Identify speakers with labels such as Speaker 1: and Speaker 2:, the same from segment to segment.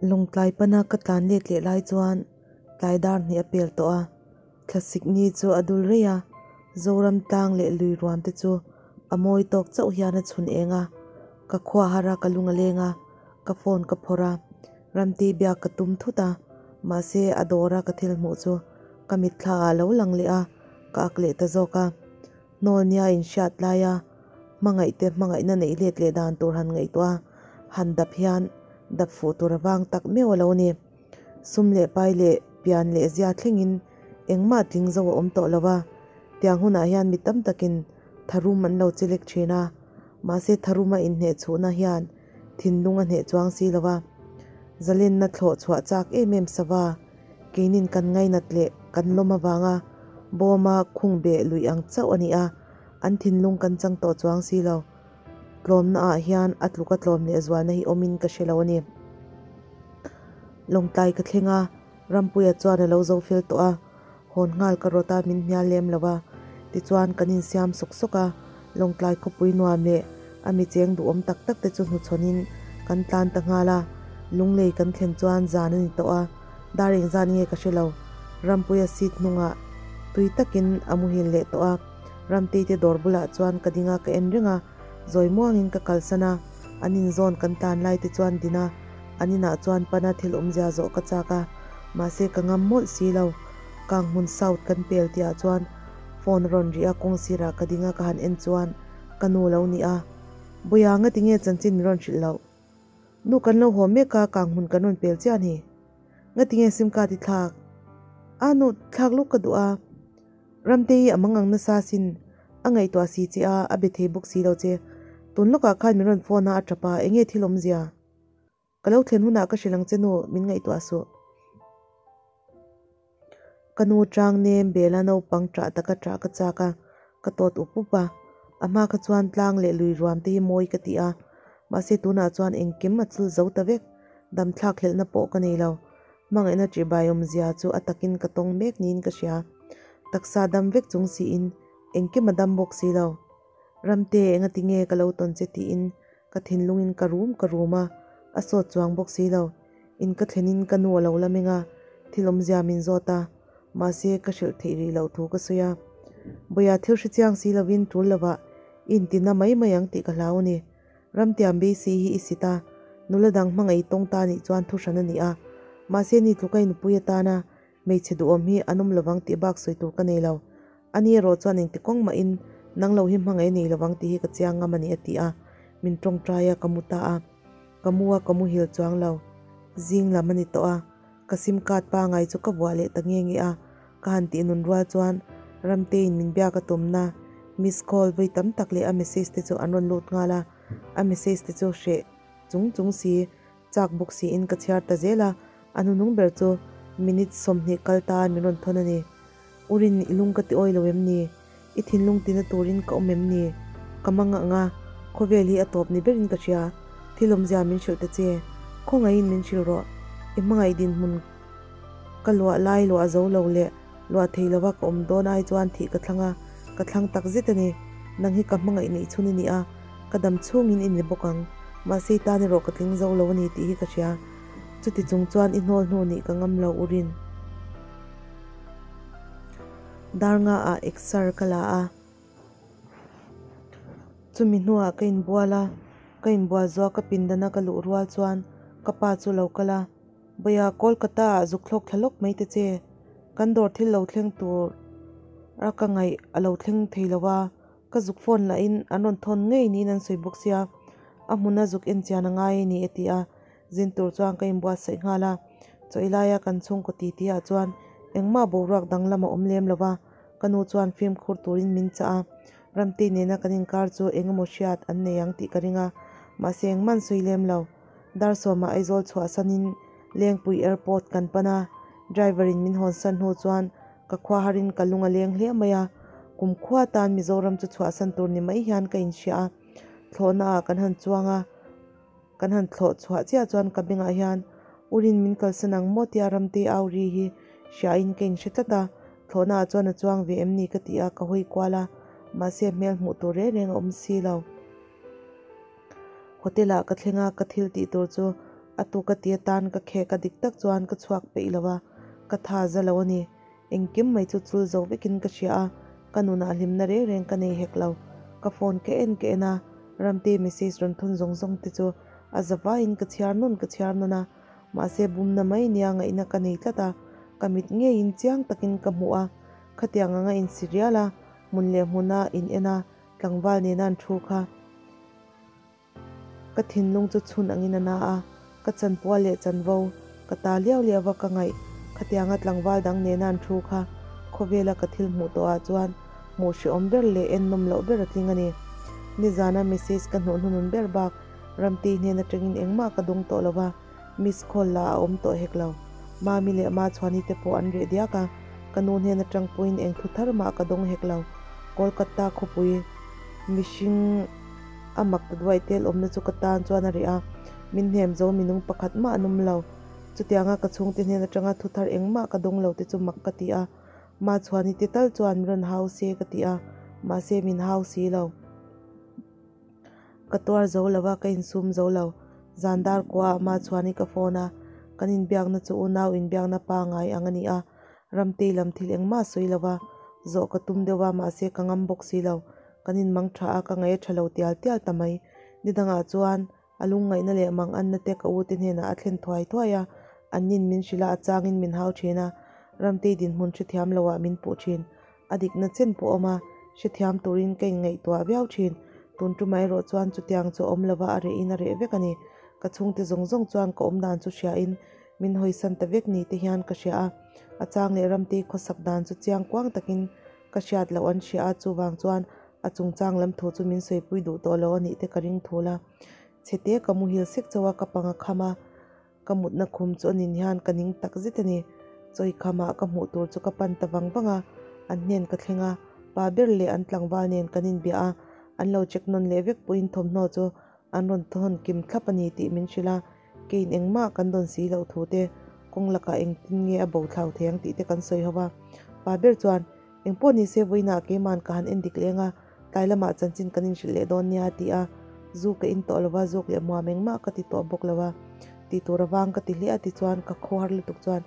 Speaker 1: Lawngtlai pana ka tlan let leh lai chuan tlai dar hnih a pel tawh a, thlasik ni chu a dul rei a, Zoram tlang leh lui ruam te chu a mawi tawk chauh hian a chhun eng a, ka khua har a ka lung a leng a, ka phone ka phawrh a, Ramti biak ka tum thut a, mahse a dawr a ka thil hmuh chu ka mitthla ah lo lang leh a, ka ak leh ta zawk a. Hnawl nia inhriat laia hmangaihte hmangaihna neih let leh dan tur han ngaihtuah a, han dap hian dap fuh tur a vang tak meuh a lo ni. Sum leh pai leh pian leh zia thlengin engmah tling zo a awm tawh lo a, tiang hunah hian mi tam takin tharum an lo chelek thin a, mahse tharuma inhneh chhuhna hian thinlung a hneh chuang si lo a, zalenna thlawh chhuah chak em em sava keinin kan ngainat leh kan lawm avanga bawma khung beh luih ang chauh a ni a, an thinlung kan chang tawh chuang si lo. Tlawmna ah hian a tluk a tlawm leh zualna hi awmin ka hre lo a ni. Lawngtlai ka thleng a, Rampuia chuan a lo zo fel tawh a, hawn nghal ka rawt a min hnial lem lo a, tichuan kan insiam sawk sawk a, Lawngtlai khawpui nuam leh a mi cheng duhawm tak tak te chu hnuchhawnin kan tlan ta nghal a, Lunglei kan thlen chuan zan a ni tawh a, dar engzat nge ka hre lo, Rampuia seat hnungah tui takin a muhil leh tawh a, Ramtei te dawr bulah chuan ka ding a ka en reng a, zawi muangin ka kalsan a, an inzawn kan tlan lai te chuan din a, An inah chuan pana thil awmzia zawh ka chak a, mahse ka ngam mawlh si lo. Kanghmun South kan pel tihah chuan phone a rawn ri a, kawng sirah ka ding a ka han en chuan ka nu lo ni a. Buia nga tinge chanchin min rawn hrilh loh? Nu kan lo haw mek a, Kanghmun kan rawn pel chiah a ni. Nga tinge sim card i thlak? A nu, thlak luk ka duh a. Ramtei a mang ang nasa sin, a ngaihtuah si che a, a be thei bawk si lo che. Tun lawkah khan min rawn phone a, a tap a, enge thil awmzia? Ka lo thlen hunah ka hrilh ang che nu, min ngaihtuah suh. Ka nu chang nem bela naupang ṭah taka ṭah ka chak a, ka tawt up up a. A hma kha chuan tlang leh lui ruam te hi mawi ka ti a, mahse tunah chuan engkim a chul zo ta vek, dam thlak hlelhna pawh ka nei lo. Hmangaihna ṭihbai awmzia chu a takin ka tawng mek niin ka hria. Taksa dam vek chung siin engkim a dam bawk si lo. Ramte engati nge ka lo tawn che tiin Ka thinlungin ka rum ka rum a, a sawt chuang bawk si lo. In ka thlenin ka nu a lo la meng a, thil awmzia min zawt a, mahse ka hrilh theih rih loh thu ka sawi a. Bawia thil hre chiang si lovin tul lovah i intina mai mai ang tih ka hlau a ni. Ramtiam Beisei hi i sit a, nula dang hmangaih tawng ta nih chuan thu hran a ni a, mahse ni tluka i nupui atana Hmeichhe duhawm hi an awm lovang tih bak sawi tur ka nei lo. Ani erawh chuan engti kawng mahin nang lo hi hmangaih a nei lovang tih hi ka chiang ngam a ni a ti a, min tawngtai a, ka mu ta a. Ka mu a, ka muhil chuang lo. Zing lam a ni tawh a, ka sim card pangai chu ka vuah leh ta nge nge a, ka han tih nun rual chuan Ramteiin min biak a tumna miss call vawi tam tak leh a message te chu an rawn lut nghal a, a message te chu hreh chung chung si Chak bawk siin ka chhiar ta zel a, a hnunung ber chu minute 20 kal ta min rawn thawn a ni. U Rin, i lung ka ti awi lo em ni? I thinlung tina turin ka awm em ni? Ka mang ang a, khawvel hi a tawp ni berin ka hria. Thil awmzia min hrilh ta che. Khawngaihin min hrilh rawh. I hmangaih dinhmun ka luah lai luah zo lo leh luah thei lova ka awm dawn ai chuan thih ka thlang a, ka thlang tak zet a ni. Nang hi ka hmangaih neih chhun i ni a, ka dam chhungin i ni bawk ang. Mahse i tan erawh ka tling zo lo a ni tih hi ka hria. Chuti chung chuan i hnawl hnu nih ka ngam lo u Rin. Dar nga ah exer ka la a. Chumi hnuah ka inbual a, ka inbual zuah ka pindana ka luh rual chuan ka pa chu lo kal a. Bawia Kolkata ah zuk thlawk thla lawk mai te che, kan dawr thil lo thleng tur a ka ngaih a lo thleng thei lo a, ka zuk phone lahin an rawn thawn ngei niin an sawi bawk sia, a hmuna zuk en chian a ngai a ni a ti a, zin tur chuan ka inbuatsaih nghal a, chawi laia kan chhungkaw ti ti ah chuan engmah boruak danglam a awm lem lo va, ka nu chuan fimkhur turin min chah a, Ramtei nena kan inkar chu eng emaw hriat an nei ang tih ka ring a, mahse engmah an sawi lem lo. Dar sawmah Aizawl chhuahsanin Lengpui Airport kan pan a, driver in min hawnsan hnu chuan ka khua harin ka lung a leng hle mai a, kum khua tan Mizoram chu chhuahsan tur ni mai hian ka inhria a, thlawhna ah kan han chuang a, kan han thlawh chhuah chiah chuan ka bengah hian Urin min kalsan ang maw tia Ramtei au ri hi hriain ka inhre tlat a, thlawhna ah chuan a chuang ve em ni ka ti a, ka hawi kual a, mahse hmel hmuh tur reng reng a awm si lo. Hotel ah ka thleng a, ka thil tih tur chu A tuk a ti atan ka khek a dik tak chuan ka chhuak peih lo a, ka tha za lo a ni. Engkim mai chu chul zo vekin ka hria a, ka nunah hlimna reng reng ka nei hek lo. Ka phone ka en ka en a, Ramte message rawn thun zawng zawng te chu a za vaiin ka chhiar nawn ka chhiar nawn a, mahse bumna mai nia ngaihna ka nei tlat a, ka mit ngeiin chiang takin ka hmuh a, khatiang anga insi rial a, hmun leh hmuna in en a, tlangval nena an thu kha. Ka thinlung chu chhun angin a na a, ka chanpual leh chanvo ka ta liau liau va ka ngaih. Khatianga tlangval dang nena an thu kha khawvela ka thil hmuh tawhah chuan hmuh hrehawm ber leh en nawm loh ber a tling a ni. Nizana message ka hnuh hnunun ber bak Ramtei hnen atangin engmah ka dawng tawh lo va, miss call lah a awm tawh hek lo. Mami leh Machhuani te pawh an reh diak a, ka nu hnen atang pawhin eng thu thar mah ka dawng hek lo. Kolkata khawpui mihring. A mak ta duai tel awmna chu ka tan chuan a reh a, min hnem zo minung pakhat mah an awm lo. Chutianga ka chhungte hnen atanga thu thar engmah ka dawng lo te chu mak ka ti a, Machhuani te tal chuan min rawn hau se ka ti a, mahse min hau si lo. Ka tuar zo lo a, ka insum zo lo. Zan dar kuaah Machhuani ka phone a, kan inbiakna chu unau inbiakna pangai ang a ni a, Ramtei lam thil engmah sawi lo va, zawh ka tum deuh a, mahse ka ngam bawk si lo. Kan inmang tha a, ka ngaih a tha lo tial tial ta mai. Ni dangah chuan a lungngaihna leh mang anna te ka u te hnenah a thlen thuai thuai a, an nin min hrilh a, a changin min hau thin a, Ramtei dinhmun hrethiam loah min puh thin. A dikna chen pawh awm a, hrethiam turin ka inngaihtuah viau thin. Tun tumah erawh chuan chutiang chu a awm lova a rehin a reh vek a ni. Ka chhungte zawng zawng chuan ka awmdan chu hriain min hawisan ta vek ni te hian ka hria a, a chang leh Ramtei khawsak dan chu chiang kuang takin ka hriat loh an hria a, chuvang chuan a chungchang lam thu chu min sawipui duh tawh lo a nih te ka ring thul a. Chhete ka muhil sek chauh a, ka pang a kham a, ka mutna khum chu a nin hian ka ning tak zet a ni. Chawi khamah ka hmuh tur chu ka pan ta vang vang a, an hnen ka thleng a, pa ber leh an tlangval nen kan inbiah a, an lo check nawn leh vek pawhin thawmhnaw chu an rawn thawn kim thlap a ni tih min hrilh a, Kein engmah kan dawn si loh thu te, kawng lakah engtin nge a bo thlau thei ang tih te kan sawi ho va. Pa ber chuan, Engpawh ni se vawiinah keiman ka han en dik leng a, tlai lamah chanchin kan inhrilh leh dawn nia a ti a. Zu ka in tawh lo va, zawk leh muam engmah ka ti tawh bawk lo a. Tih tur avang ka ti hle a ti chuan ka khawhar lutuk chuan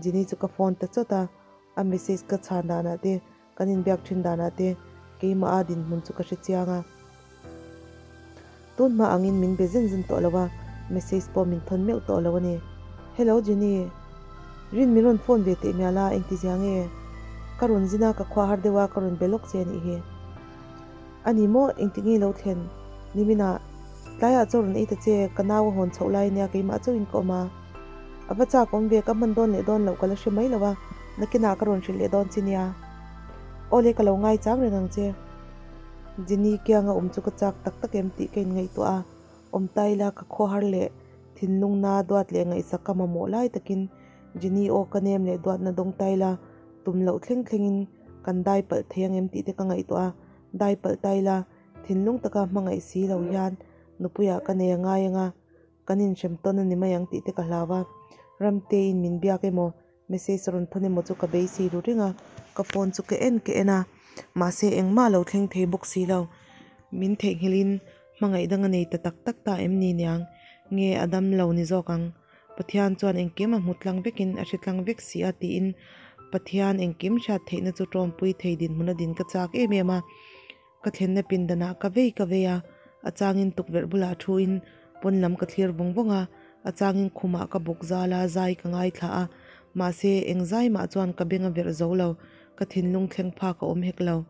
Speaker 1: Jenny chu ka phone ta chawt a, a message ka chhan danah te Kan inbiak thin danah te keimah a dinhmun chu ka hre chiang a. Tun hma angin min be zen zen tawh lo a, message pawh min thawn meuh tawh lo a ni. Hello Jenny, Rin min rawn phone ve teh mial a, engti zia nge? Ka rawn zin a, ka khua har deuh a, ka rawn be lawk che a nih hi. A ni maw, engti nge lo thlen? Niminah, tlaiah chaw rawn ei ta che, ka nau a hawn chhoh lai ania keimah chauhin ka awm a. A va chak awm ve, ka hman dawn leh dawn loh ka la hre mai lo a, nakinah ka rawn hrilh leh dawn che nia. Awle ka lo ngai chang reng ang che. Jenny kianga awm chu ka chak tak tak em tih ka inngaihtuah a, awm ta ila ka khawhar leh thinlungna duat leh ngaihsak ka mamawh lai takin Jenny aw ka nem leh duatna dawng ta ila tum loh thleng thlengin kan dai palh thei ang em tih te ka ngaihtuah a, dai palh ta ila thinlung taka hmangaih si lo hian nupuiah ka nei a ngai ang a. Kan inhrem tawn a ni mai ang tih te ka hlau a, Ramteiin min biak emaw message rawn thawn emaw chu ka beisei ru reng a, ka phone chu ka en ka en a, mahse engmah lo thleng thei bawk si lo. Min theihnghilhin hmangaih dang a nei ta tak tak ta em ni niang? Nge a dam lo ni zawk ang? Pathian chuan engkim a hmu tlang vekin a hre tlang vek si a tiin Pathian engkim hriat theihna chu tawmpui thei dinhmun a din ka chak em em a. Ka thlenna pindanah ka vei ka vei a, a changin tukverh bulah thuin pawn lam ka thlir vawng vawng a, a changin khumah ka bawk zal a, zai ka ngaithla a, mahse eng zai mah chuan ka beng a verh zo lo, ka thinlung thleng phak a awm hek lo.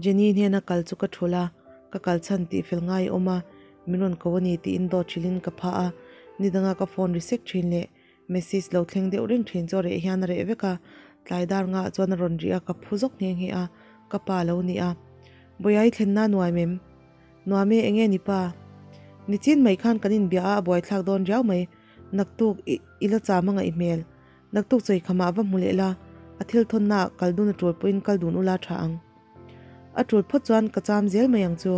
Speaker 1: Jenny hnena kal chu ka thulh a, ka kal chhan tih fel ngai a awm a, min rawn ko a ni tiin dawt hrilhin ka phah a, nidanga ka phone ri sek thin leh Message lo thleng deuh reng thin chu a reh hian a reh vek a, tlai dar ngah chuan a rawn rih a, ka phu zawk nghe nghe a, ka pa lo ni a. Bawihai thlenna nuam em? Nuam e, enge ni pa? Nichin mai khan kan inbia a, a buaithlak dawn riau mai, naktuk i i la cham a ngaih hmel, naktuk chawi khamah va hmu leh la, a thil thawnna ah kal dun a tul pawhin kal dun ula tha ang. A tul phawt chuan ka cham zel mai ang chu.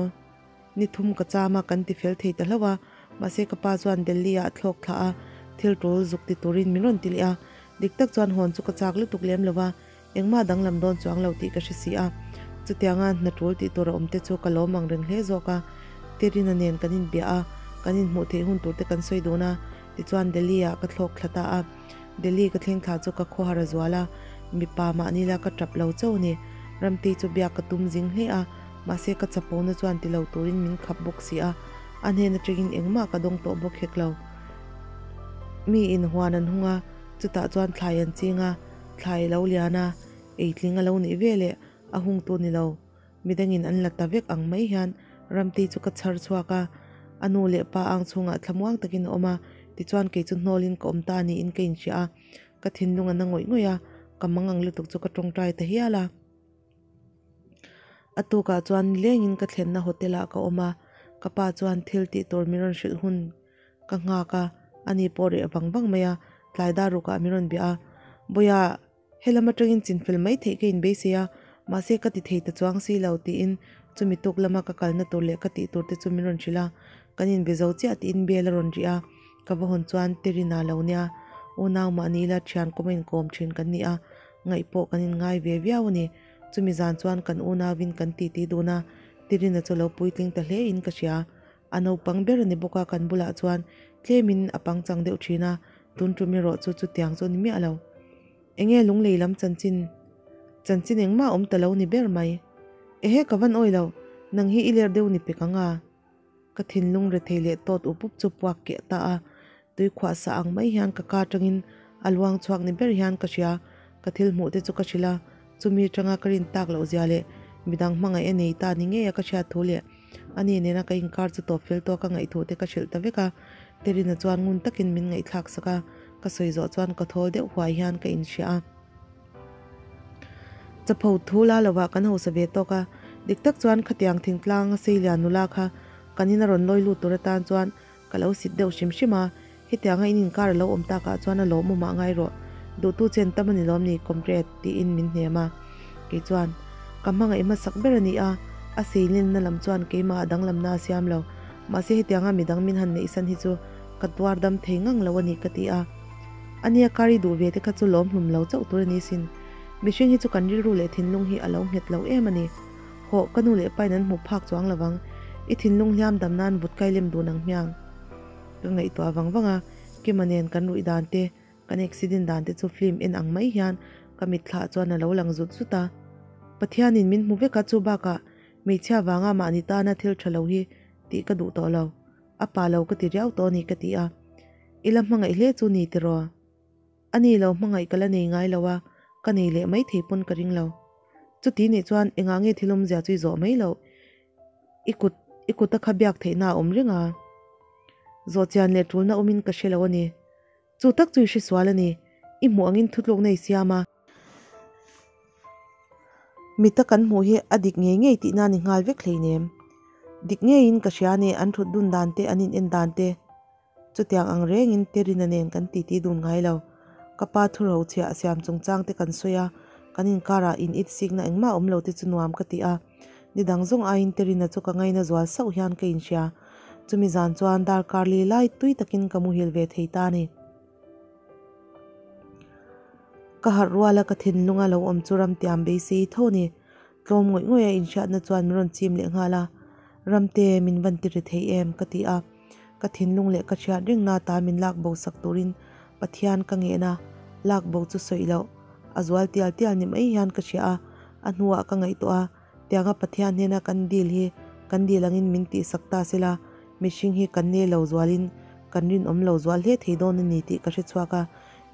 Speaker 1: Ni thum ka cham a, kan ti fel thei ta hlauh a, mahse ka pa chuan Delhi ah a thlawk thlah a, thil tul zuk ti turin min rawn ti leh a, dik tak chuan hawn chu ka chak lutuk lem lo va, engmah danglam dawn chuang lo tih ka hre si a, chutianga hna tul tih tur a awm te chu ka lawm ang reng hle zawk a, Terina nen kan inbiah a, Kan inhmuh theih hun tur te kan sawi dun a, tichuan Delhi ah ka thlawk thla ta a. Delhi ka thleng thla chu ka khawhar a zual a, mipa mahni la ka tap lo chauh a ni. Ramtei chu biak ka tum zing hle a, mahse ka chapona chuan ti lo turin min khap bawk si a, a hnen atangin engmah ka dawng tawh bawk hek lo. Mi in huan an hung a, chutah chuan thlai an ching a, thlai a lo lian a, eitling a lo nih veleh a hungtu ni lo. Midangin an la ta vek ang mai hian Ramtei chu ka chhar chhuak a, a nu leh pa ang chhungah thlamuang takin a awm a, tichuan kei chu hnawlin ka awm ta niin ka inhria a, ka thinlung a na ngawih ngawih a, ka mang ang lutuk chu ka tawngtai ta hial a. A tukah chuan nilengin ka thlenna hotel ah ka awm a, ka pa chuan thil tih tur min rawn hrilh hun ka nghak a, ani pawh reh vang vang mai a, tlai dar rukah min rawn bia a, Bawiha, Helam atangin chinfel mai theih ka inbeisei a, mahse ka ti thei ta chuang si lo tiin chumi tuk lama ka kalna tur leh ka tih tur te chu min rawn hrilh a, kan inbe zo chiah tiin bel a rawn rih a, ka va hawn chuan Terina lo nia, unau mahni ila thian kawm a inkawm thin kan ni a, ngaih pawh kan inngai ve viau a ni. Chumi zan chuan kan unauvin kan titi dun a, Terina chu lo puitling ta hle in ka hria, a naupang ber a ni bawk a kan bulah chuan tlemin a pangchang deuh thin a, tun tum erawh chu chutiang chu a ni miah lo. Enge lunglei lam chanchin chanchin engmah awm ta lo ni ber mai. Ehe ka van awi lo, nang hi i ler deuh ni pek ang a. Ka thinlung rethei leh tawt up up chu puak keh ta a, tui khuah sa ang mai hian ka ka atangin a luang chhuak ni ber hian ka hria, ka thil hmuh te chu ka hrilh a, chumi atanga ka rin tak loh zia leh midang hmangaih a nei ta ni ngei a ka hriat thu leh ani nena ka inkar chu tawp fel tawk a ngaihthu te ka hrilh ta vek a, Terina chuan ngun takin min ngaihthlak sak a, ka sawi zawh chuan ka thawl deuh huai hian ka inhria a. Chapho thu la lovah kan hausa ve tawk a, dik tak chuan khatiang thingtlang a seilian nula kha kan in a rawn lawi lut tur atan chuan ka lo sit deuh hrim hrim a, hetianga in inkar a lo awm takah chuan a lawmawm ah ngai rawh, duhtu chen tam a ni lawm ni comrade tiin min hnem a, kei chuan ka hmangaih hmasak ber a ni a, a seilenna lam chuan keimah a danglamna a siam lo, mahse hetianga midang min han neihsan hi chu ka tuar dam thei ngang lo a ni ka ti a, ania kar i duh ve te kha chu lawm hlum lo chauh tur a ni sin, mihring hi chu kan rilru leh thinlung hi a lo nghet lo em a ni. Hawh, ka nu leh pain an hmu phak chuang lo vang. I thinlung hliam dam nan vut kai lem dun ang hmiang. Ka ngaihtuah vang vang a, Kima nen kan ruih dan te, kan accident dan te chu film en ang mai hian ka mitthlah chuan a lo lang zut zut a. Pathianin min hmu vek a, chu bakah hmeichhia vanga mahni tana thil tha lo hi tih ka duh tawh lo. A pa lo ka ti riau tawh a ni ka ti a. I la hmangaih hle chu ni tiraw? A ni lo hmangaih ka la nei ngai lo a, ka nei leh mai thei pawn ka ring lo. Chuti nih chuan engah nge thil awmzia chu i zawh mai loh? I kut, i kuta kha biak theihna a awm reng a. Zawh chian leh tulna awmin ka hre lo a ni. Chu tak chu i hresual a ni. I hmuh angin thutlukna i siam a. Mita kan hmuh hi a dik ngei ngei tihna a ni nghal vek hleinem. Dik ngeiin ka hria a ni, an thut dun dan te, an in en dan te. Chutiang ang rengin Terina nen kan titi dun ngai lo. Ka pa thuro chhiah siam chungchang te kan sawi a, kan inkarah in it sikna engmah awm lo te chu nuam ka ti a. Ni dang zawng aiin Terina chu ka ngaina zual sauh hian ka inhria. Chumi zan chuan darkar li lai tui takin ka muhil ve thei ta a ni. Ka harh ruala ka thinlunga lo awm chu ramtiam beisei tho a ni. Tlawm ngawih ngawih a inhriatna chuan min rawn chim leh nghal a, Ramte min van ti ri thei em? ka ti a. Ka thinlung leh ka hriat rengna ta min lak bo sak turin Pathian ka ngen a, lak bo chu sawi loh. A zual tial tial ni mai hian ka hria a, a hnuah ka ngaihtuah a, tianga Pathian hnena kan dil hi kan dil angin min tihsak ta sela, mihring hi kan ne lo zualin kan rinawm lo zual hle thei dawn a ni tih ka hre chhuak a,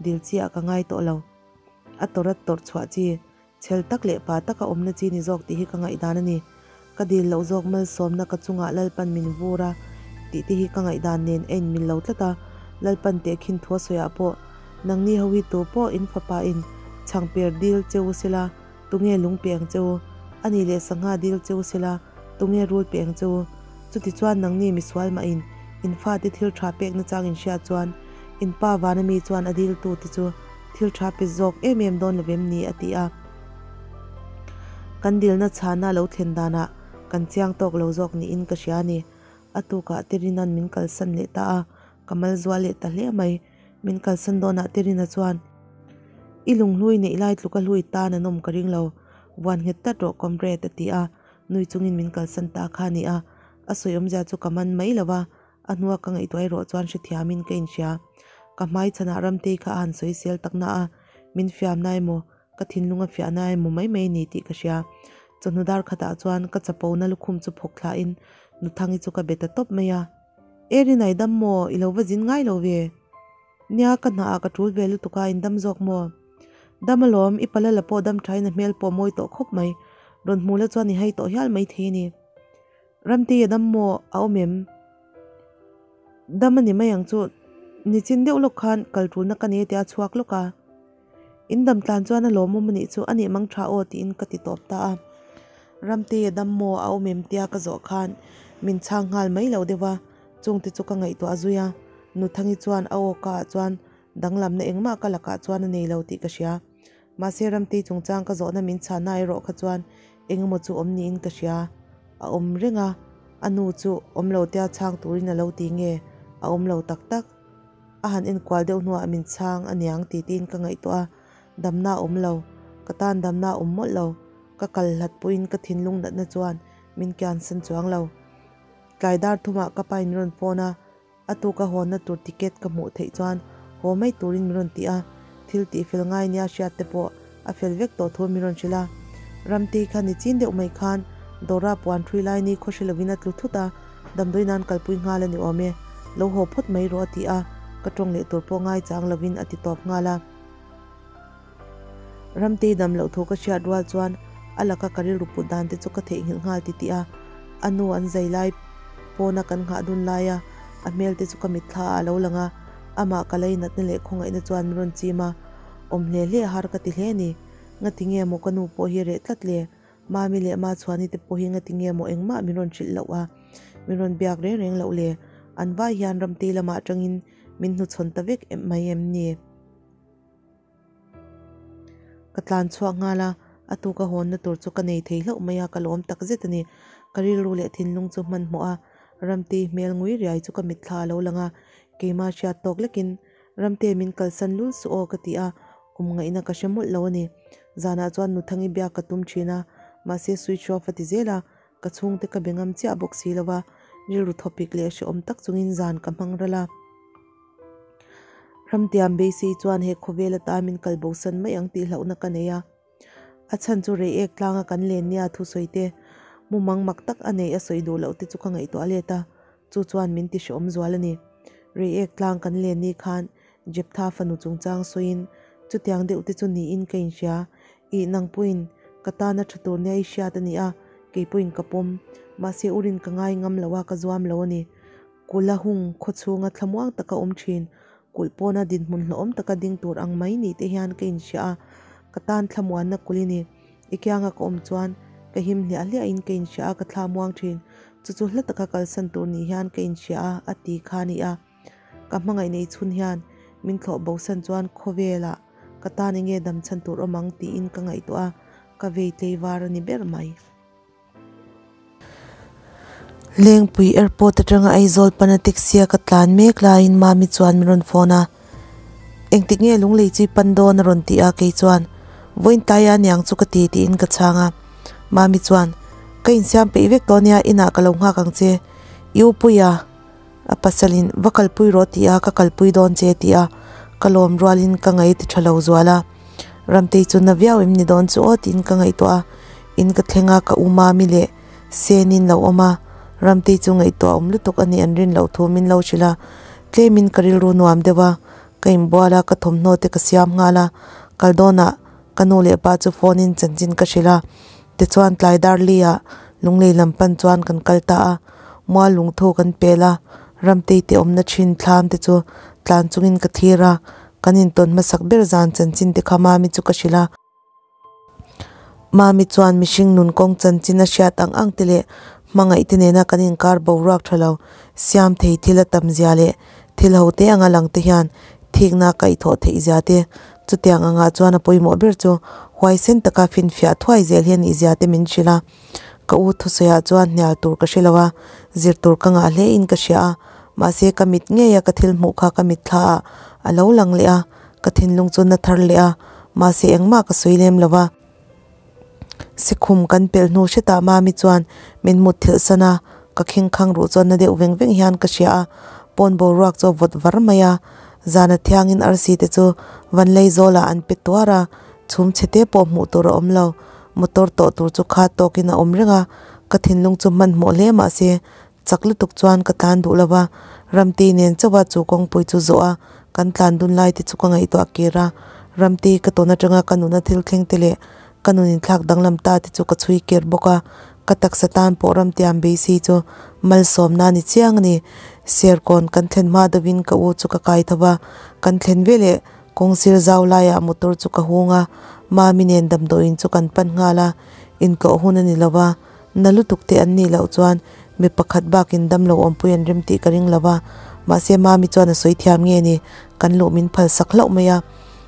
Speaker 1: dil chiah ka ngai tawh lo. A tawrh a tawrh chhuah chi. Chhel tak leh pa taka awmna chi ni zawk tih hi ka ngaihdan a ni. Ka dil loh zawk malsawmna ka chungah Lalpan min vur a tih te hi ka ngaihdan nen a inmil lo tlat a, Lalpan tehkhin thu a sawiah pawh nangni ho hi tu pawh in fapa in chhangper dil che u sela tunge lung pe ang che u? Ani leh sangha dil che u sela tunge rul pe ang che u? Chutichuan nangni misual mah in in fate thil tha pek nachang in hriat chuan in pa vana mi chuan a diltu te chu Thil tha pe zawk em em dawn lovem ni a ti a. Kan dilna chhana lo thlen danah kan chiang tawk lo zawk niin ka hria a ni. A tukah Terina'n min kalsan leh ta a, ka mal zual leh ta hle mai. Min kalsan dawnah Terina chuan, I lunghlui neih lai tluka hlui tan an awm ka ring lo, vuan nghet tlat rawh comrade a ti a, nui chungin min kalsan ta kha a ni a. A sawi awmzia chu ka man mai lo va. A hnua ka ngaihtuah erawh chuan hrethiamin ka inhria. Ka hmai chhanah Ramtei kha a han sawi sel tak na a, min fiamna emaw, ka thinlung a fiahna emaw mai mai ni tih ka hria. Chawhnu dar khatah chuan ka chapona lukhum chu phawk thlahin Nuthangi chu ka be ta tawp mai a. E Rinai dam maw? I lo va zin ngai lo ve. Nia, ka hnaah ka tul ve lutuk a, in dam zawk maw? Dam alawm, i pala la pawh dam thain a hmel pawh mawi tawh khawp mai. Rawn hmu la chuan i hai tawh hial mai thei a ni. Ramtei a dam maw? A awm em? Dam a ni mai ang chu. Nichin deuh lawk khan kal tulna ka nei tia a chhuak lawk a. In dam tlan chuan a lawmawm a nih chu, a nih mang tha aw tiin ka ti tawp ta a. Ramtei a dam maw? A awm em? tia ka zawh khan min chhang nghal mai lo deuh a. Chungte chu ka ngaihtuah zui a, Nuthangi chuan a aw ka ah chuan danglamna engmah ka lakah chuan a nei lo tih ka hria. Mahse Ramtei chungchang ka zawhna min chhanna erawh kha chuan engemaw chu awm niin ka hria. A awm reng a, a nu chu awm lo tia chhang turin a lo ti nge a awm lo tak tak. A han enkual deuh hnuah min chhang a niang ti tiin ka ngaihtuah a, damna a awm lo, ka tan damna a awm mawlh lo, ka kal hlat pawhin ka thinlung natna chuan min kiansan chuang lo. Tlai dar thumah ka pain min rawn phone a, a tuka hawnna tur ticket ka hmuh theih chuan haw mai turin min rawn ti a, thil tih fel ngai nia hriat te pawh a fel vek tawh thu min rawn hrilh a. Ramtei kha ni chin deuh mai khan Dora puan hrui lai ni khaw hre lovin a tlu thut a, damdawi nan kalpui nghal a ni awm e, lo haw phawt mai rawh a ti a, ka tawng leh tur pawh ngai chang lovin a ti tawp nghal a. Ramtei dam loh thu ka hriat rual chuan a laka ka rilru put dan te chu ka theihnghilh nghal ti tih a, a nu an zai lai pawna kan nghah dun laia a hmel te chu ka mitthla ah a lo lang a, amah ka leinatna leh khawngaihna chuan min rawn chim a, awm hle hle har ka ti hle a ni. Ngati nge maw ka nu pawh hi reh tlat le? Mami leh Machhuani te pawh hi ngati nge maw engmah min rawn hrilh loh a, min rawn biak reng reng loh le? An vai hian Ramtei lamah atangin min hnuchhawn ta vek mai em ni? Ka tlan chhuak nghal a, a tuka hawnna tur chu ka nei thei hlauh mai a, ka lawm tak zet a ni. Ka rilru leh thinlung chu hmanhmawh a, Ramtei hmel ngui riai chu ka mitthla a lo lang a, keimah hriat tawk lekin Ramte min kalsan lul suh aw ka ti a, awm ngaihna ka hre mawlh lo a ni. Zanah chuan Nuthangi biak ka tum thin a, mahse switch off a ti zel a, ka chhungte ka be ngam chiah bawk si lo va, rilru thawpik leh hrehawm tak chungin zan ka hmang ral a. Ramtiam beisei chuan he khawvel ata min kal bosan mai ang tih hlauhna ka nei a. A chhan chu rei ek tlanga kan len nia thusawi te, mumang mak tak a neih a sawi duh loh te chu ka ngaihtuah let a, chu chuan min ti hrehawm zual a ni. Rei ek tlang kan len ni khan Jeptha fanu chungchang sawiin chutiang deuh te chu niin ka inhria. Ih nangpuiin ka tana tha tur nia i hriat a ni a, keipawhin ka pawm. Mahse urin ka ngai ngam lo a, ka zuam lo a ni. Kula hung khaw chhunga thlamuang taka awm thin, kulh pawna dinhmun hlawhawm taka ding tur ang mai ni te hian ka inhria a, ka tan thlamuanna kulh i ni. I kianga ka awm chuan ka him hliah hliahin ka inhria a, ka thlamuang thin. Chu chu hla taka kalsan tur ni hian ka inhria a, a ti kha a ni a. Ka hmangaih nei chhun hian min thlawh bosan chuan khawvelah ka tan enge damchhan tur awm ang tiin ka ngaihtuah a, ka vei tleivar a ni ber mai. Lengpui airport atanga Aizawl pana taxi a ka tlan mek laiin Mami chuan min rawn phone a, Engtik nge lunglei chu i pan dawn a rawn ti a, kei chuan vawiin tlai a niang chu ka ti tiin ka chhang a, Mami chuan ka insiam peih vek tawh ania inah ka lo nghak ang che, i u Puia a pasalin va kalpui rawh ti a ka kalpui dawn che ti a ka lawm rualin ka ngaih ti tha lo zual a. Ramtei chu na viau em ni dawn chu aw tiin ka ngaihtuah a, in ka thleng a ka u Mami leh Senin lo awm a, Ramtei chu ngaihtuah awm lutuk a nih an rin loh thu min lo hrilh a, tlemin ka rilru nuam deuh a, ka inbual a, ka thawmhnaw te ka siam nghal a, kal dawnah ka nu leh pa chu phone in chanchin ka hrilh a, tichuan tlai dar li ah Lunglei lam pan chuan kan kal ta a, mual lungthu kan pel a, Ramtei te awmna thin thlam te chu tlan chungin ka thlir a, Kan intawn hmasak ber zan chanchin te kha Mami chu ka hrilh a. Mami chuan mihring nun kawng chanchin a hriat ang ang te leh hmangaih te nena kan inkar boruak tha lo siam thei thil a tam zia leh thil ho te anga lang te hian thikna a kaihthawh theih zia te chutiang angah chuan a pawimawh ber chu huaisen taka finfiah thuai zel hi a nih zia te min hrilh a. Ka u thusawiah chuan hnial tur ka hre lo a, zir tur ka ngah hle in ka hria a, mahse ka mit ngei a ka thil hmuh kha ka mitthla ah a lo lang leh a, ka thinlung chu na thar leh a, mahse engmah ka sawi lem lo va. Sikhum kan pelh hnu hretah Mami chuan min mut thilh san a, Ka khing khang ruh chuan na deuh veng veng hian ka hria a, pawn boruak chu a vawt var mai a, zana thiangin arsi te chu van lei zawlah an pe tuar a, chhum chhe te pawh hmuh tur a awm lo, motor tawh tur chu kha tawkin a awm reng a, ka thinlung chu hmanhmawh hle mahse chak lutuk chuan ka tlan duh lo va, Ramtei nen chauha chu kawngpui chu zawh a, kan tlan dun lai te chu ka ngaihtuah kir a, Ramtei ka tawn atanga ka nuna thil thleng te leh ka nun inthlak danglam ta te chu ka chhui kir bawk a, ka taksa tan pawh Ramtiam beisei chu malsawmna a ni chiang a ni. Serkawn kan thlen hma deuhin ka u chu ka kai tho va, kan thlen veleh kawngsir zau laiah motor chu ka hung a, Mami nen damdawiin chu kan pan nghal a, intlawh hun a ni lo va, Na lutuk te an nih loh chuan mi pakhat bakin damlo awmpui an rem tih ka ring lo va, mahse Mami chuan a sawi thiam nge ni, kan luh min phal sak hlauh mai a.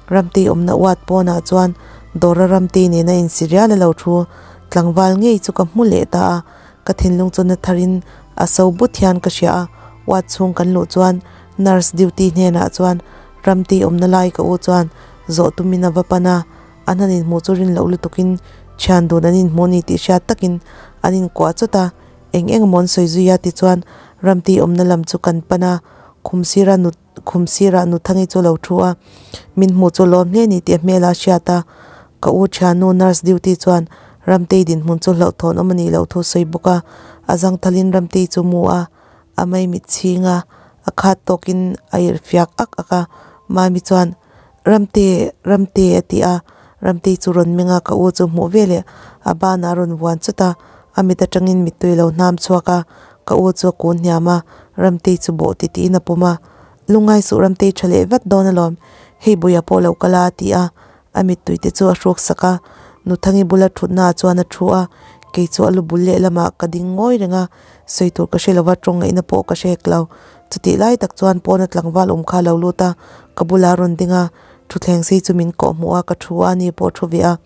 Speaker 1: Ramtei awmna uat pawnah chuan Dawra Ramtei nena insi rial a lo thu tlangval ngei chu ka hmu leh ta a, ka thinlung chu na tharin a so but hian ka hria a, uat chhung kan luh chuan nurse duty hnenah chuan Ramtei awmna lai ka u chuan zawh tumin a va pan a, An han inhmuh chu rin loh lutukin thian dun an inhmu a ni tih hriat takin an inkuah chawt a, eng eng emaw an sawi zui a tichuan Ramti awmna lam chu kan pan a, khum sira nu khum sirah Nuthangi chu a lo thu a, min hmuh chu lawm hle a ni tih a hmel a hriat a, ka u thiannu nurse duty chuan Ramtei dinhmun chu hlauhthawn awm a nih loh thu sawi bawk a, a zangthalin Ramtei chu mu a, a maimit chhing a, a khat tawkin a irhfiak ak ak a, Mami chuan. Ramte, Ramte a ti a, Ramtei chu rawn meng a, ka u chu hmuh ve leh a banah a rawn vuan chawt a, a mit atangin mittui lo hnam chhuak a, ka u chu a kun hniam a, Ramtei chu bawh ti tiin a pawm a, Lungngai suh Ramtei tha leh vat dawn alawm, hei buia pawh lo kal a a ti a, a mittui te chu a hruk sak a, Nuthangi bula thutnaah chuan a thu a, kei chu a lu bul lehlamah ka ding ngawi reng a, sawi tur ka hre lova tawng ngaihna pawh ka hre hek lo. Chutih lai tak chuan pawna tlangval awm kha a lo lut a, ka bulah a rawn ding a, thutthleng sei chu min kawh hmuh a, ka thu a, ani pawh thu ve a.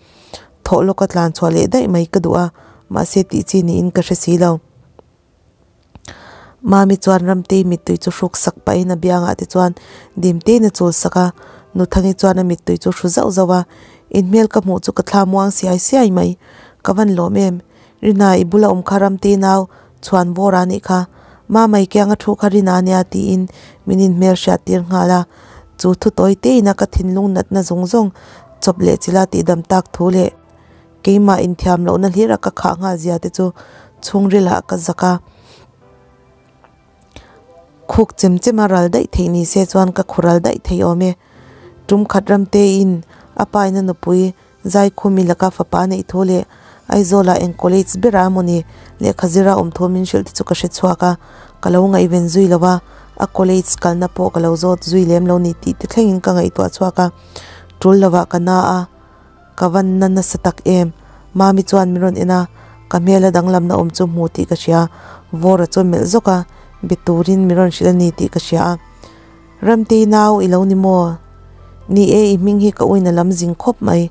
Speaker 1: Thawh lawka tlan chhuah leh daih mai ka duh a, mahse tih chi niin ka hre si lo. Mami chuan Ramtei mittui chu hruk sak pahin a biangah te chuan dim tein a chul sak a, Nuthangi chuan a mittui chu hru zauh zauh a, Inhmel ka hmuh chu ka thla muang siai siai mai, ka van lawm em? Rina, i bula awm kha Ramtei nau chhuan vawr a nih kha. Mamai kianga thu kha Rina ania tiin min inhmel hriat tir nghal a. Chu thu tawi tein a ka thinlung natna zawng zawng chawp leh chila tihdam tak thu leh keimah inthiam lohna hlir a ka khah nghal zia te chu chhungrilah ka zak a. Khuk chem chem a ral daih theih ni se chuan ka khu ral daih thei awm e. Tum khat Ramteiin a paina nupui Zaikhumi laka fapa neih thu leh Aizawlah eng college bera a mawni lehkha zira awm thu min hrilh te chu ka hre chhuak a, ka lo ngaihven zui lo a, a college kalna pawh ka lo zawt zui lem lo ni tih te thlengin ka ngaihtuah chhuak a, tul lovah ka na a, ka van na nasa tak em? Mami chuan min rawn en a, ka hmela danglamna awm chu hmu tih ka hria, Vawra chu a melh zawk a, be turin min rawn hrilh a ni tih ka hria a. Ramtei nau i lo ni maw? Ni e, i hming hi ka uina lam zing khawp mai.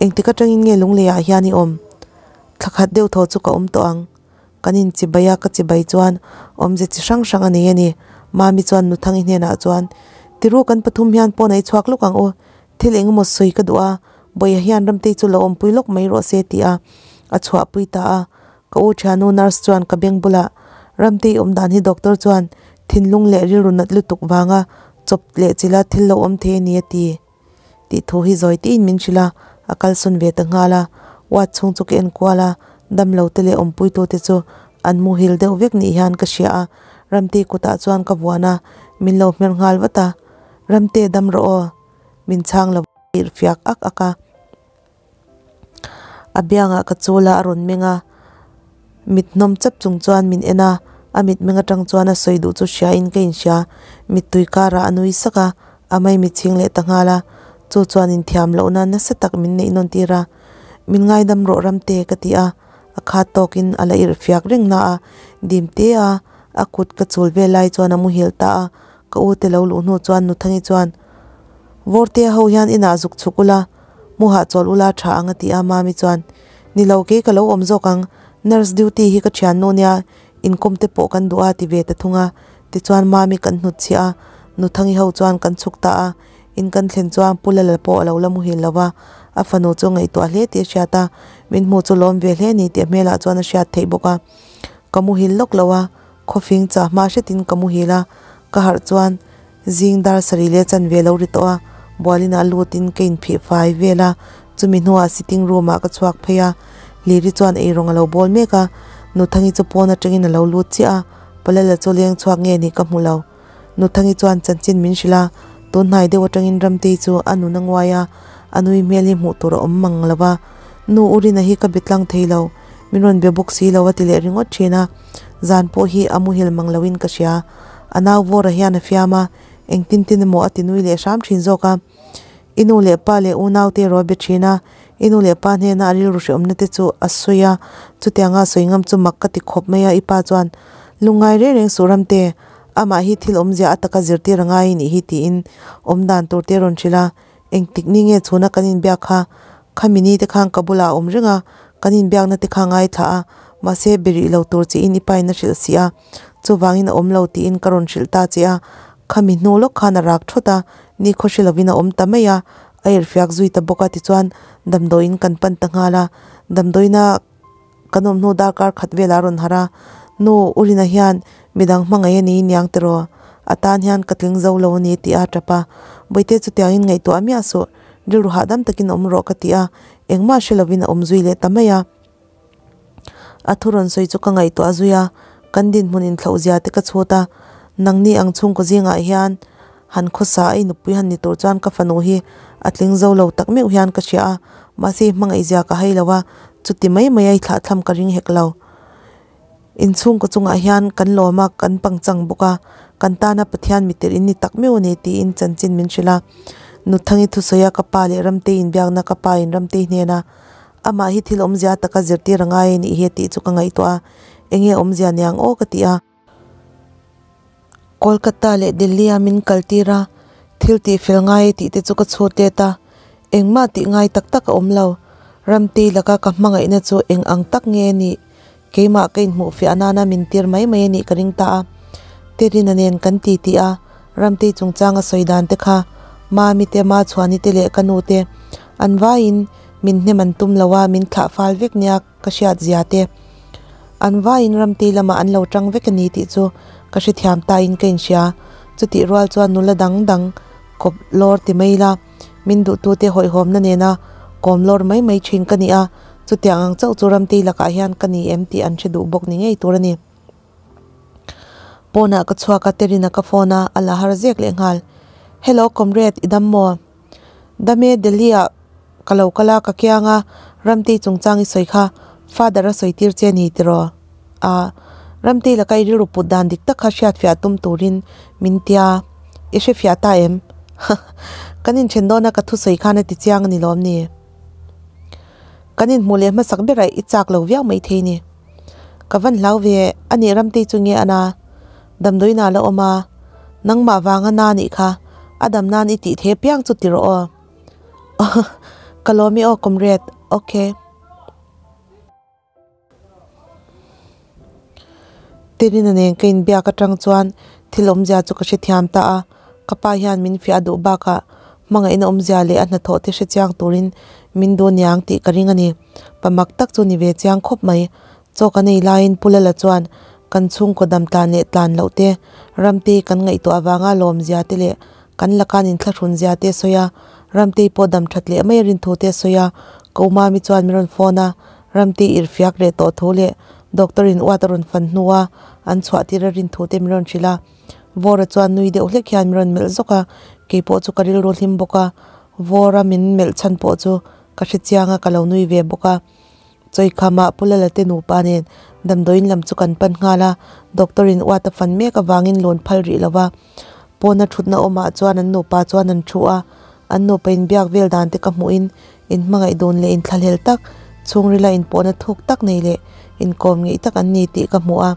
Speaker 1: Engtik atangin nge lungleiah hian i awm? Thla khat deuh thaw chu ka awm tawh ang. Kan inchibai a, ka chibai chuan awmze chi hrang hrang a nei a ni. Mami chuan Nuthangi hnenah chuan, Tiru kan pathum hian pawn a i chhuak lawk ang u. Thil eng emaw sawi ka duh a, Bawiha hian Ramtei chu lo awmpui lawk mai rawh se ti a, a chhuahpui ta a. Ka u thiannu nurse chuan ka beng bulah Ramtei awm dan hi doctor chuan thinlung leh rilru nat lutuk vanga chawp leh chila thil lo awm thei a ni a ti tih thu hi zawi tiin min hrilh a, a kalsawn ve ta nghal a. Ward chhung chu ka en kual a, damlo te leh awmpuitu te chu an muhil deuh vek nih hian ka hria a, Ramtei kutah chuan ka vuan a, min lo hmer nghal vat a, Ramte dam rawh aw, min chhang lo irhfiak ak ak a. A biangah ka chul a, a rawn meng a, mit hnawm chap chung chuan min en a, a mitmeng atang chuan a sawi duh chu hriain ka inhria, mittui karah a nui sak a, a maimi chhing leh ta nghal a, chu chuan inthiam lohna nasa tak min neih nawn tir a, Min ngaidam rawh Ramte ka ti a, a khat tawkin a la irhfiak reng na a, dim te a, a kut ka chul vel lai chuan a muhil ta a, ka u te lo luh hnu chuan Nuthangi chuan, Vawrtea ho hian inah zuk chhuk ula, Mu hahchawl ula tha ang a ti a, Mami chuan, Ni lo kei ka lo awm zawk ang, nurse duty hi ka thiannu nia, inkawm te pawh kan duh a ti ve ta thung a. Tichuan Mami kan hnut chhiah a, Nuthangi ho chuan kan chhuk ta a, in kan thlen chuan Pu Lala pawh a lo la muhil lo va, a fanu chu ngaihtuah hle tih a hriat a, min hmu chu lawm ve hle a ni tih a hmelah chuan a hriat theih bawk a. Ka muhil lawk lo a, khawfing chah hma hretin ka muhil a, ka harh chuan zing dar sarih leh chanve lo ri tawh a, bualin ah lutin ka inphih fai vel a, chumi hnuah sitting room ah ka chhuak phei a, Liri chuan eirawng a lo bawl mek a, Nuthangi chu pawn atangin a lo lut chiah a, Palala chu leng chhuak nge nih ka hmu lo. Nuthangi chuan chanchin min hrilh a, tunhnai deuh atangin Ramtei chu a nun a nguai a, a nui hmel hi hmuh tur a awm mang lo va. Nu Urina hi ka be tlang thei lo, min rawn be bawk si lo a ti leh ringawt thin a, zan pawh hi a muhil mang loin ka hria. A nau Vawra hian a fiam a, engtin tin emaw a ti nui leh hram thin zawk a. I nu leh pa leh unaute erawh a be thin a, i nu leh pa hnena a rilru hrehawmna te chu a sawi a, chutianga a sawi ngam chu mak ka ti khawp mai a, i pa chuan, Lungngai reng reng suh Ramte, amah hi thil awmzia a taka zirtir a ngai nih hi tiin awmdan tur te a rawn hrilh a, engtik ni nge chhuna kan inbiak kha, khami ni te khan ka bulah a awm reng a, kan inbiakna te kha ngaithla a, mahse be rih lo tur chiin i pain a hrilh si a, chuvangin a awm lo tiin ka rawn hrilh ta che a, khami hnu lawk khan a rak thawt a, ni khaw hre lovin a awm ta mai a, a irhfiak zui ta bawk a tichuan damdawiin kan pan ta nghal a, damdawiina kan awm hnu darkar khat velah a rawn harh a, Nu Urina hian midang hmangaih a ni niang tiraw, a tan hian ka tling zo lo a ni tih a tap a, Bawihte chutiangin ngaihtuah miah suh, rilru hahdam takin awm rawh ka ti a, engmah hre lovin a awm zui leh ta mai a. A thu rawn sawi chu ka ngaihtuah zui a, kan dinhmun inthlauh zia te ka chhut a, nangni ang chhungkaw zingah hian han khawsa a i nupui han ni tur chuan ka fanu hi a tling zo lo tak meuh hian ka hria a, mahse i hmangaih zia ka hai lo a, chuti mai mai a i thlahthlam ka ring hek lo. Inchhungkaw chungah hian kan lawm a, kan pangchang bawk a, kan tana Pathian mitirh in ni tak meuh a ni tiin chanchin min hrilh a. Nuthangi thusawi a ka pa leh Ramtei inbiakna ka pa in Ramtei hnena Amah hi thil awmzia taka zirtir a ngai a nih hi a tih chu ka ngaihtuah a, enge awmzia niang aw ka ti a. Kolkata leh Delhi a min kaltir a, thil tih fel ngai a tih te chu ka chhut let a, engmah tih ngai tak tak a awm lo. Ramtei laka ka hmangaihna chu eng ang tak nge a nih? Keimah ka inhmuh fiah nana min tir mai mai a nih ka ring ta a. Terina nen kan ti tih a, Ramtei chungchanga sawi dan te kha Mami te, Machhuani te leh ka nu te an vaiin min hnem an tum lo a, min thlah fal vek nia ka hriat zia te. An vaiin Ramtei lamah an lo tang vek a ni tih chu ka hrethiam ta in ka inhria. Chutih rual chuan nula dang dang kawp lawr ti mai ila, min duhtute hawihhawmna nena kawm lawr mai mai thin ka ni a, chutiang ang chauh chu Ramtei lakah hian ka ni em tih an hre duh bawk ni ngei tur a ni. Pawnah ka chhuak a, Terina ka phone a, a la har zek leh nghal. Hello comrade, i dam maw? Dam e, Delhi ah ka lo kal a, ka kiang a, Ramtei chungchang i sawi kha father a sawi tir che ni tiraw? A, Ramtei laka i rilru put dan dik tak kha hriatfiah tum turin min tia, i hrefiah ta em? Kan inthen dawn a ka thusawi khan a ti chiang a ni lawm ni? Kan inhmuh leh hmasak berah i chak lo viau maithei ni. Ka van hlau ve a nih Ramtei chu nge a na? Damdawiin ah la awm a, nangmah vanga na nih kha a dam nan i tih thei apiang chu ti rawh aw. Ka lawm i aw comrade, ok. Terina nen ka inbiak atang chuan thil awmzia chu ka hrethiam ta a, ka pa hian min fiah duh bakah hmangaihna awmzia leh a hnathawh te hrechiang turin min duh aniang tih ka ring a ni. Pa mak tak chu ni ve chiang khawp mai. Chaw kan ei laiin Pu Lala chuan kan chhungkaw dam tlan leh tlan loh te, Ramtei kan ngaihtuah avanga lawmzia te leh kan laka an inthlahrun zia te a sawi a, Ramtei pawh dam that leh mai a rin thu te a sawi a. Ko Mami chuan min rawn phone a, Ramtei irhfiak leh tawh thu leh doctor in uat a rawn fan hnua an chhuah tir a rin thu te min rawn hrilh a. Vawra chuan nui deuh hlek hian min rawn melh zawk a, keipawh chu ka rilru hlim bawk a, Vawra min melh chhan pawh chu ka hre chiang a ka lo nui ve bawk a. Chawikhama Pu Lala te nupa nen damdawiin lam chu kan pan nghal a, doctor in uat a fan mek avangin lawn phal rih lo va. Pawna thutna awmah chuan an nupa chuan an thu a, an nupa inbiak vel dan te ka hmuhin inhmangaih dun leh inthlahlel tak, chhungrila inpawhna thuk tak nei leh inkawm ngeih tak an ni tih ka hmu a.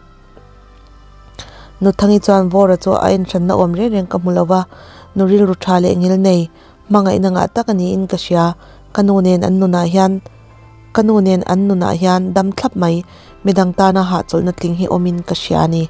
Speaker 1: Nuthangi chuan Vawra chu a enhranna awm reng reng ka hmu lo va, nu rilru tha leh ngil nei, Hmangaihna ngah tak a niin ka hria, ka nu nen an nunah hian ka nu nen an nunah hian dam thlap mai, midang tana hahchawlhna tling hi awmin ka hria a ni.